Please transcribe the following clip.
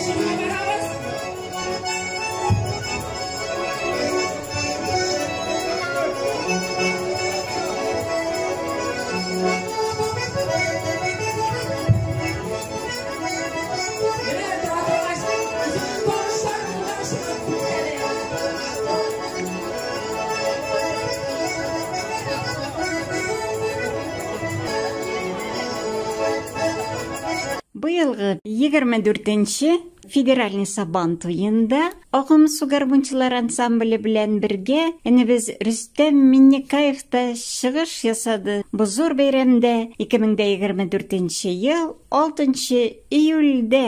җырга барабыз. Менә тора торгач, үземнең танышларымны да очратып әле. Быелгы 24 нче федеральный Сабан туенда Агымсу гармунчылар ансамбле белән бергә энебез Рөстәм Миннекаев та чыгыш ясады. Бу зур бәйрәмдә 2024 нче ел 6 нчы июльдә.